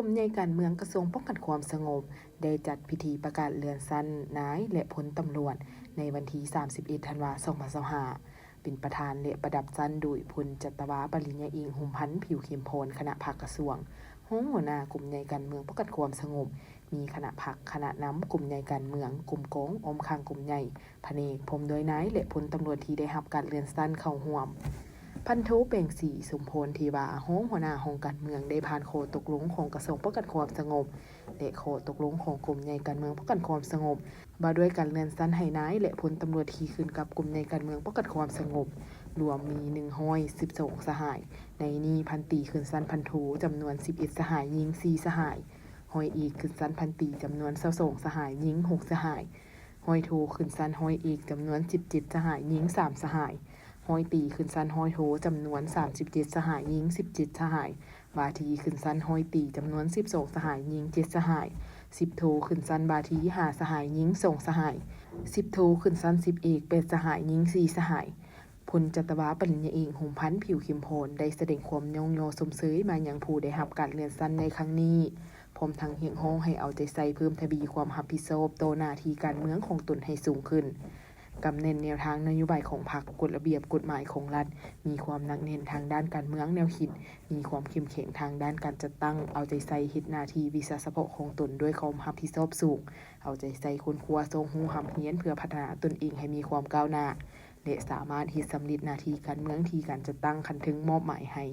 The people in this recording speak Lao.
ກົມໃຫຍ່ການເມືອງກະຊວງປ້ອງກັນຄວາມສະຫງົບ ໄດ້ຈັດພິທີປະກາດເລື່ອນຊັ້ນນາຍ ແລະ ພົນຕຳຫຼວດ ໃນວັນທີສາມສິບເອັດ ທັນວາ ສອງພັນຊາວຫ້າ ເປັນປະທານ ແລະ ປະດັບຊັ້ນໂດຍ ພົນຈັດຕະວາ ປະລິນຍາເອກ ຫົມພັນ ຜິວເຂັມພອນ ຄະນະພັກກະຊວງ, ຮອງຫົວໜ້າກົມໃຫຍ່ການເມືອງປ້ອງກັນຄວາມສະຫງົບ, ມີຄະນະພັກ, ຄະນະນຳກົມໃຫຍ່ການເມືອງ, ກົມກອງ, ອ້ອມຂ້າງກົມໃຫຍ່, ພະແນກ, ພ້ອມດ້ວຍນາຍ ແລະ ພົນຕຳຫຼວດທີ່ໄດ້ຮັບການເລື່ອນຊັ້ນເຂົ້າຮ່ວມ. ພັນໂທ ແປງສີ ສົມພອນເທວາ, ຮອງຫົວໜ້າຫ້ອງການເມືອງ ໄດ້ຜ່ານຂໍ້ຕົກລົງຂອງກະຊວງປ້ອງກັນຄວາມສະຫງົບ ແລະ ຂໍ້ຕົກລົງຂອງກົມໃຫຍ່ການເມືອງປ້ອງກັນຄວາມສະຫງົບ ວ່າດ້ວຍການເລື່ອນຊັ້ນໃຫ້ນາຍ ແລະ ພົນຕຳຫຼວດທີ່ຂຶ້ນກັບກົມໃຫຍ່ການເມືອງປ້ອງກັນຄວາມສະຫງົບ ລວມມີ ໜຶ່ງຮ້ອຍສິບສອງ ສະຫາຍ. ໃນນີ້ ພັນຕີຂຶ້ນຊັ້ນພັນໂທ ຈຳນວນ ສິບເອັດ ສະຫາຍ, ຍິງ ສີ່ ສະຫາຍ, ຮ້ອຍເອກຂຶ້ນຊັ້ນພັນຕີ ຈຳນວນ ຊາວສອງ ສະຫາຍ, ຍິງ ຫົກ ສະຫາຍ, ຮ້ອຍໂທຂຶ້ນຊັ້ນຮ້ອຍເອກ ຈຳນວນ ສິບເຈັດ ສະຫາຍ, ຍິງ ສາມ ສະຫາຍ, ຮ້ອຍຕີຂຶ້ນຊັ້ນຮ້ອຍໂທ ຈຳນວນ ສາມສິບເຈັດ ສະຫາຍ, ຍິງ ສິບເຈັດ ສະຫາຍ, ບາທີຂຶ້ນຊັ້ນຮ້ອຍຕີ ຈຳນວນ ສິບສອງ ສະຫາຍ, ຍິງ ເຈັດ ສະຫາຍ, ສິບໂທຂຶ້ນຊັ້ນບາທີ ຫ້າ ສະຫາຍ, ຍິງ ສອງ ສະຫາຍ, ສິບໂທຂຶ້ນຊັ້ນສິບເອກ ແປດ ສະຫາຍ, ຍິງ ສີ່ ສະຫາຍ. ພົນຈັດຕະວາ ປະລິນຍາເອກ ຫົມພັນ ຜິວເຂັມພອນ ໄດ້ສະແດງຄວາມຍ້ອງຍໍຊົມເຊີຍມາຍັງຜູ້ໄດ້ຮັບການເລື່ອນຊັ້ນໃນຄັ້ງນີ້, ພ້ອມທັງຮຽກຮ້ອງໃຫ້ເອົາໃຈໃສ່ເພີ່ມທະວີຄວາມຮັບຜິດຊອບຕໍ່ໜ້າທີ່ການເມືອງຂອງຕົນໃຫ້ສູງຂຶ້ນ, ກຳແໜ້ນແນວທາງນະໂຍບາຍຂອງພັກ, ກົດລະບຽບກົດໝາຍຂອງລັດ, ມີຄວາມໜັກແໜ້ນທາງດ້ານການເມືອງແນວຄິດ, ມີຄວາມເຂັ້ມແຂງທາງດ້ານການຈັດຕັ້ງ, ເອົາໃຈໃສ່ເຮັດໜ້າທີ່ວິຊາສະເພາະຂອງຕົນດ້ວຍຄວາມຮັບຜິດຊອບສູງ, ເອົາໃຈໃສ່ຄົ້ນຄວ້າຊອກຮູ້ຮ່ຳຮຽນເພື່ອພັດທະນາຕົນເອງໃຫ້ມີຄວາມກ້າວໜ້າ ແລະ ສາມາດເຮັດສຳເລັດໜ້າທີ່ການເມືອງທີ່ການຈັດຕັ້ງຂັ້ນເທິງມອບໝາຍໃຫ້.